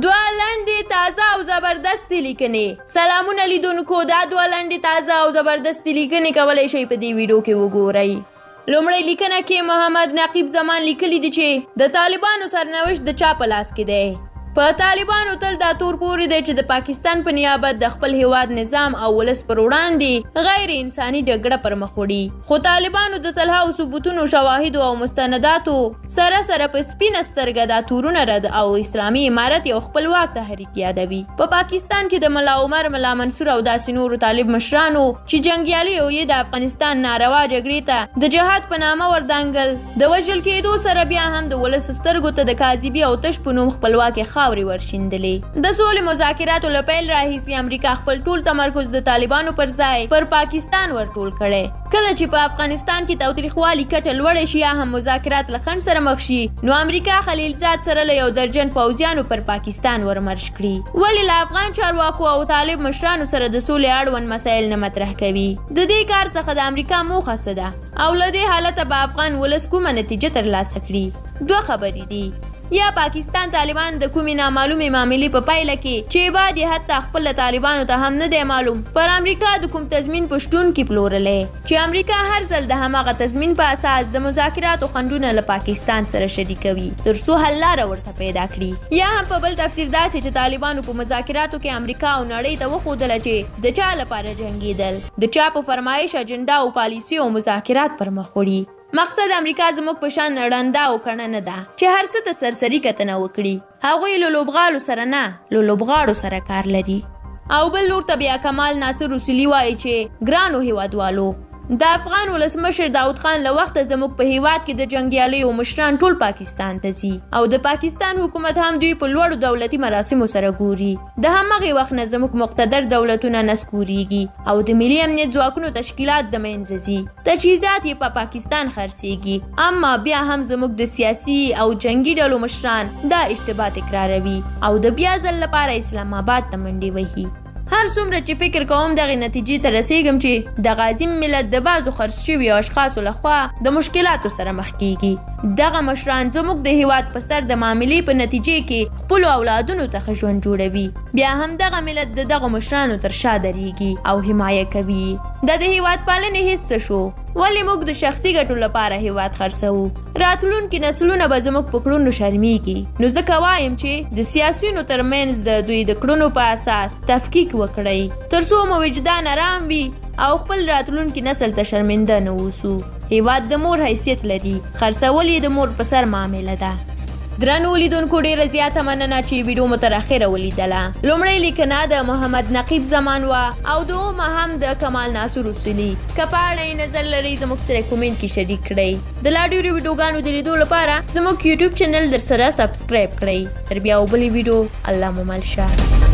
دوه لنډې تازه او زبردستې لیکنې. سلامونه لیدونکو، دا دوه لنډې تازه او زبردستې لیکنې کولی شئ په دې ویډیو کې وګورئ. لومړۍ لیکنه کې محمد نقیب زمان لیکلي دي چې د طالبانو سرنوشت د چا په لاس کې دی. په طالبانو تل دا تور پورې دی چې د پاکستان په نیابت د خپل هیواد نظام او ولس پر وړاندې غیر انساني جګړه پر مخ وړي، خو طالبانو د سلهاو ثبوتونو، شواهدو او مستنداتو سره سره په سپینه سترګه دا تورونه رد او اسلامي امارت یو خپلواک تحریک یادوي. په پاکستان کې د ملا عمر، ملا منصور او داسې نورو طالب مشرانو چې جنګیالیو یې د افغانستان ناروا جګړې ته د جهاد په نامه وردانګل، د وژل کېدو سره بیا هم د ولس سترګو ته د کاذبي او تش په نوم خپلواکې خاورې ورشیندلې. د سولې مذاکراتو له پیل راهیسې امریکا خپل ټول تمرکز د طالبانو پر ځای پر پاکستان ورټول کړی. کله چې په افغانستان کې تاوتریخوالي کچه لوړه شي یا هم مذاکرات له خنډ سره مخ شي، نو امریکا خلیلزاد سره له یو درجن پوځیانو پر پاکستان ورمرش کړي. ولې له افغان چارواکو او طالب مشرانو سره د سولې اړوند مسایل نه مطرح کوي؟ د دې کار څخه د امریکا موخه څه ده او له دې حالته به افغان ولس کومه نتیجه ترلاسه کړي؟ دوه خبرې دي. یا پاکستان طالبان د کومې نامعلومې معاملې په پایله کې چې بعد یې حتی خپله طالبانو ته هم نه دی معلوم، پر امریکا د کوم تضمین په شتون کې پلورلی، چې امریکا هر ځل د هماغه تضمین په اساس د مذاکراتو خنډونه له پاکستان سره شریکوي تر څو حل لاره ورته پیدا کړي. یا هم په بل تفسیر داسې چې طالبانو په مذاکراتو کې امریکا او نړۍ ته وښودله چې د چا لپاره جنګېدل، د چا په فرمایش اجنډا او پالیسي او مذاکرات پر مخ وړي. مقصد امریکا زموږ په شان ړنده او کڼه نه ده چې هر څه ته سرسري کتنه وکړي. هغوی له لوبغالو سره نه، له لوبغاړو سره کار لري. او بل لور ته بیا کمال ناصر رسولي وایي چې ګرانو هیوادوالو، د افغان ولسمشر داود خان له وخته زموږ په هیواد کې د جنګیالیو مشران ټول پاکستان ته ځي او د پاکستان حکومت هم دوی په لوړو دولتي مراسمو سره ګوري. د همغې وخت نه زموږ مقتدر دولتونه نسکوریږي او د ملي امنیت ځواکونو تشکیلات د منځه ځي، تجهیزات یې په پاکستان خرڅیږي، اما بیا هم زموږ د سیاسي او جنګي ډلو مشران دا اشتباه تکراروي او د بیا ځل لپاره اسلام آباد ته منډې وهي. هر څومره چې فکر کوم دغې نتیجې ته رسیږم چې دغه عظیم ملت د بعضو خرڅ شویو اشخاصو لخوا د مشکلاتو سره مخ کیږي. دغه مشران زموږ د هیواد په سر د معاملې په نتیجې کې خپلو اولادونو ته ښه ژوند جوړوي، بیا هم دغه ملت د دغو مشرانو تر شا درېږي او حمایه کوي. دا د هیواد پالنې هیڅ څه شو؟ ولې موږ د شخصي ګټو لپاره هیواد خرڅوو؟ راتلونکي نسلونه به زموږ په کړنو شرمیږي. نو ځکه وایم چې د سیاسیونو ترمنځ د دوی د کړنو په اساس تفکیک وکړئ تر څو مو وجدان ارام وي او خپل راتلونکي نسل ته شرمنده نه اوسو. هیواد د مور حیثیت لري، خرڅول یې د مور په سر معامله ده. درنو لیدونکو، ډیره زیاته مننه چې ویډیو مو تر اخره ولیدله. لومړۍ لیکنه د محمد نقیب زمان وه او دوهمه هم د کمال ناصر اصولي. که په اړه یې نظر لرئ زموږ سره کومنټ کې شریک کړئ. د لا ډیرو ویډیوګانو د لیدو لپاره زموږ یوټیوب چینل در سره سبسکرایب کړئ. تر بیا وبلې ویډیو، الله مو مل شه.